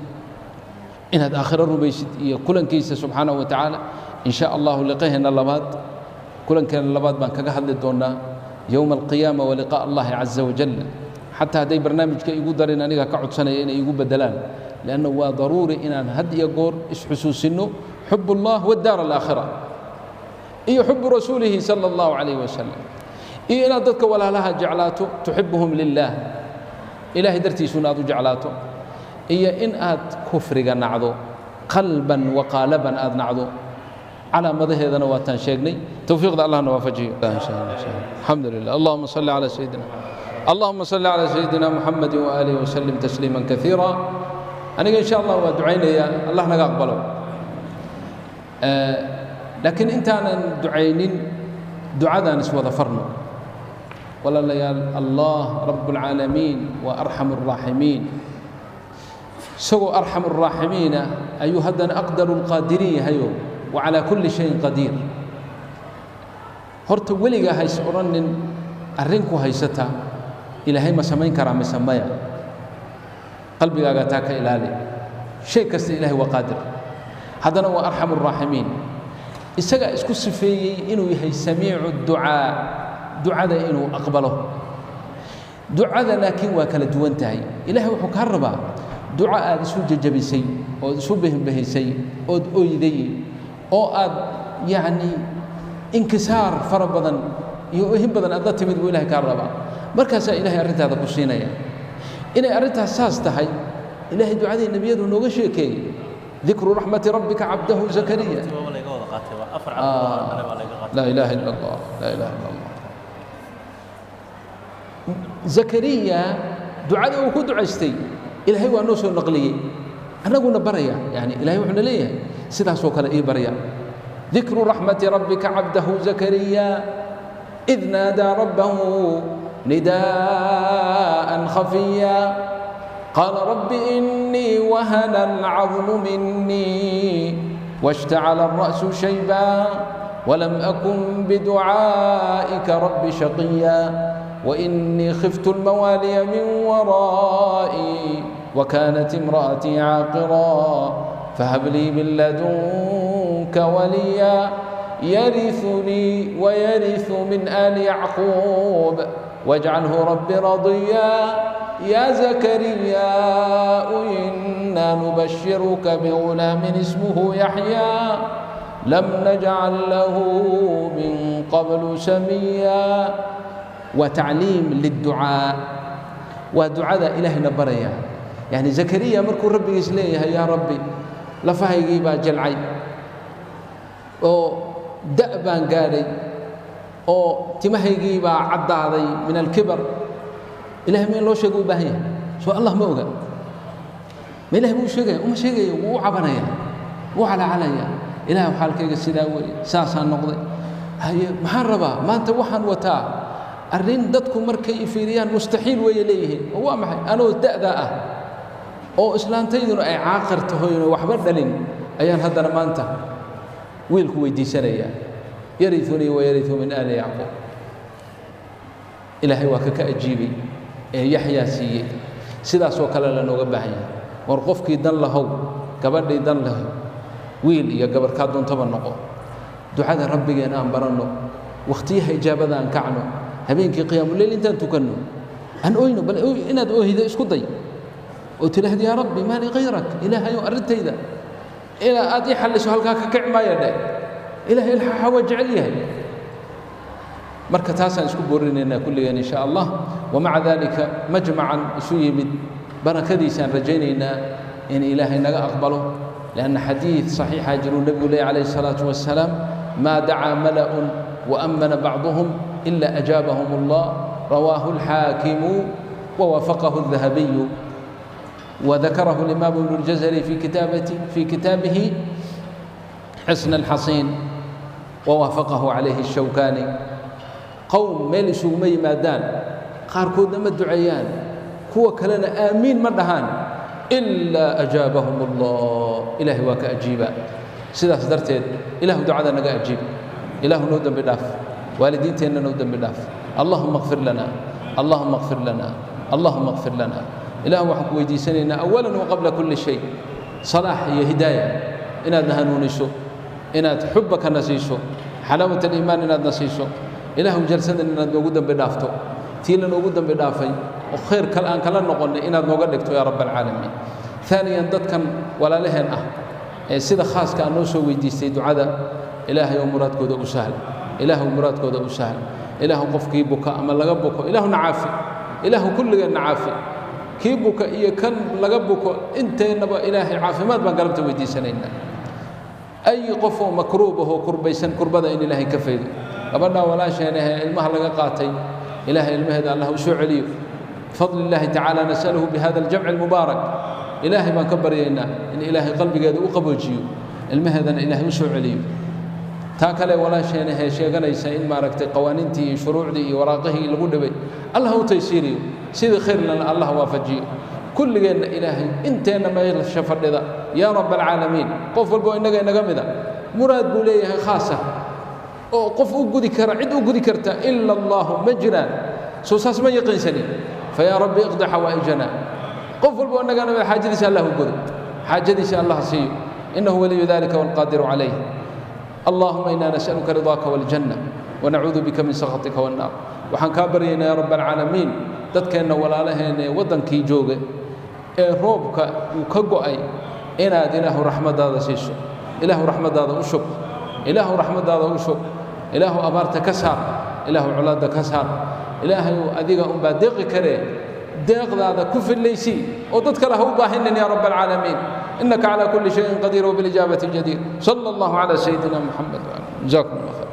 inaad aakhiro rumaysid iyo kulankiisa subxaanahu wa tacaala. In sha allahu liqaheena labaad, kulankeena labaad baan kaga hadli doonaa yowma alqiyaama wa liqaa allahi caza wajal. Xataa hadday barnaamijka igu darin, aniga ka codsanaya inay igu bedelaan, lianna waa daruuri inaan had iyo goor isxusuusinno xub ullah wadaar alaakhira iyo xubu rasuulihi sala allahu calayhi wasalam, iyo inaad dadka walaalaha jeclaato, tuxibuhum lilah, ilaahay dartiisuna aad u jeclaato, iyo in aad kufriga nacdo qalban wa qaalaban aad nacdo. Calaamadaheedana waataan sheegnay. Towfiiqda allahna waafajiyo. Alxamdu lilah. Allahuma salli calaa sayidina, allahuma salli calaa sayidina muxamadi waaalihi wasalim tasliima kaiira. Aniga in sha allah waa ducaynayaa, allah naga aqbalo. Laakiin intaanan ducaynin, ducadaan iswada farno, walaalayaal. Allah rabb اlcaalamiin waa arxam الraaximiin. Isagoo arxam الraaximiina ayuu haddana aqdaru اlqaadiriin yahayo, wa calaa kulli shayin qadiir. Horta weligaa hays odhanin arrinku haysata ilaahay ma samayn karaa mise maya. Qalbigaaga taa ka ilaali. Shay kasta ilahay waa qaadir, haddana waa arxam الraaximiin. Isagaa isku sifeeyey inuu yahay samiicu ducaa, ducada inuu aqbalo. Ducada laakiin waa kala duwan tahay. Ilahay wuxuu kaa rabaa duco aad isu jajabisay ood isu behbahisay ood oyday oo aad yacni inkisaar fara badan iyo ohin badan aad la timid buu ilahay kaa rabaa. Markaasaa ilahay arrintaada ku siinaya. Inay arrintaas saas tahay, ilahay ducadii nebiyadu nooga sheekeeyey, dikru raxmati rabbika cabdahu Zakariya. Laa ilaaha ila allah, laa ilaha illa allah. Zakariya ducada uu ku ducaystay ilaahay waa noo soo naqliyey, annaguna baraya. Yani ilahay wuxuuna leeyahay sidaasoo kale ii barya. Dikru raxmati rabbika cabdahu Zakariya id naadaa rabbahu nidaءan khafiya qaala rabbi inii wahana alcadmu minii washtacala الra'su shayba walam akun biducaa'ika rabbi shaqiya وإني خفت الموالي من ورائي وكانت امرأتي عاقرا فهب لي من لدنك وليا يرثني ويرث من آل يعقوب واجعله رب رضيا. يا زكريا إنا نبشرك بغلام اسمه يحيى لم نجعل له من قبل سميا. وتعليم للدعاء، ودعاء إلهنا بريا. يعني زكريا markuu rabbigiis leeyahay yaa rabbi, lafahaygii baa jalcay oo da' baan gaadhay oo timahaygii baa caddaaday min alkibar. Ilahay ma in loo sheego u baahan yahay? Soo allah ma oga? Ma ilahay buu sheegaya? Uma sheegayo. Wuu u cabanaya, wuu calacalaya: ilaah, xaalkayga sidaa weeye, saasaan noqday. Haye, maxaan rabaa maanta? Waxaan wataa arrin dadku markay fiiriyaan mustaxiil weeye leeyihiin. Oo waa maxay? Anoo da'daa ah oo islaantayduna ay caaqir tahoyna waxba dhalin ayaan haddana maanta wiilku weydiisanayaa, yariunii wayariu min aali Yacquub. Ilaahay waa ka ajiibay ee Yaxyaa siiyey. Sidaasoo kale lanooga baahan yahay. War qofkii dan lahow, gabadhii dan lahow, wiil iyo gabar kaa doontaba noqo, ducada rabbigeen aan baranno, wakhtiyaha ijaabada aan kacno, habeenkii qiyaamuleyl intaan tukanno aan oyno. Bal inaad oohido isku day oo tidhaahdo yaa rabbi maa li hayrak, ilaahayow arrintayda ilaa aad ii xalliso halkaa ka kic maaya dheh. Ilaahay ilxaaxa waa jecel yahay. Marka taasaan isku boorinaynaa kulligeen insha Allah. Wamaca dalika majmacan isu yimid barakadiisaan rajaynaynaa in Ilaahay naga aqbalo, lianna xadiid saxiixa jiruu nebigu leeyay calayhi salaatu wassalaam: maa dacaa mala'un وأمن بعضهم إلا أجابهم الله. رواه الحاكم ووافقه الذهبي، وذكره الإمام ابن الجزري في كتابه حصن الحصين، ووافقه عليه الشوكاني. قوم meel isuguma yimaadaan, qaarkoodna ma duceeyaan, kuwa kalena aamiin ma dhahaan, ilaa ajaabahum Allah, Ilahay waa ka ajiiba. Sidaas darteed, Ilahu ducada naga ajiib, Ilaahu noo dembi dhaaf, waalidiinteenna noo dembi dhaaf. Allahuma اkfir lana, allahuma اkfir lana, allahuma اkfir lana. Ilahu waxaan ku weydiisanaynaa awalan wa qabla kulli shay salaax iyo hidaaya, inaadna hanuuniso, inaad xubbakana siiso, xalaawat aliimaan inaadna siiso. Ilaahu jalsadan inaad noogu dembi dhaafto, tii la noogu dembi dhaafay oo khayr kale aan kala noqonnay inaad nooga dhigto, yaa rab alcaalamiin. Aaniyan, dadkan walaalaheen ah ee sida khaaska aan noo soo weydiistay ducada, Ilaahay oo muraadkooda u sahl, Ilaahu muraadkooda u sahl. Ilaahu qofkii buka ama laga buko, Ilaahuna caafi, Ilaahu kulligeenna caafi, kii buka iyo kan laga buko inteennaba Ilaahay caafimaad baan galabta weydiisanaynaa. Ay qof oo makruub ahoo kurbaysan, kurbada in Ilaahay ka faydo. Gabadhaa walaasheen ahee ilmaha laga qaatay, Ilaahay ilmaheeda Allah u soo celiyo. Bifadli illaahi tacaala nasaluhu bihada aljamci almubaarak, Ilaahay baan ka baryaynaa in Ilaahay qalbigeeda u qaboojiyo, ilmaheedana Ilaahay u soo celiyo. Taa kale walaasheen ahee sheeganaysa in maaragtay qawaaniintii iyo shuruucdii iyo waraaqihii lagu dhibay, Allah u taysiiriyo, sidii khayrlana Allah waafajiyo. Kulligeenna Ilaahay inteenna meesha fadhida, yaa rab alcaalamiin, qof walbo innaga inaga mida muraad buu leeyahay khaasa oo qof u gudi kara, cid u gudi karta ila Allahu ma jiraan. Soo saas ma yaqiinsanin? Fayaa rabbi iqdi xawaa'ijana. Qof walbo innagana mida xaajadiisa Allah u gudo, xaajadiisa Allah siiyo, innahu waliyu dalika walqaadiru calayh. اللهم إنا نسألك رضاك والجنة ونعوذ بك من سخطك والنار. Waxaan kaa baryaynaa, ya rab alcaalamiin, dadkeenna walaalaheenna ee waddankii jooga ee roobka uu ka go'ay inaad Ilaahu raxmaddaada siiso. Ilaahu raxmaddaada u shub, Ilaahu raxmaddaada u shub. Ilaahu abaarta ka saar, Ilaahu colaadda ka saar. Ilaahay adiga unbaa deeqi karee, deeqdaada ku fillaysii oo dad kale ha u baahinin, ya rab alcaalamiin. إنك على كل شيء قدير وبالإجابة جدير. صلى الله على سيدنا محمد وعلى. جزاكم الله خير.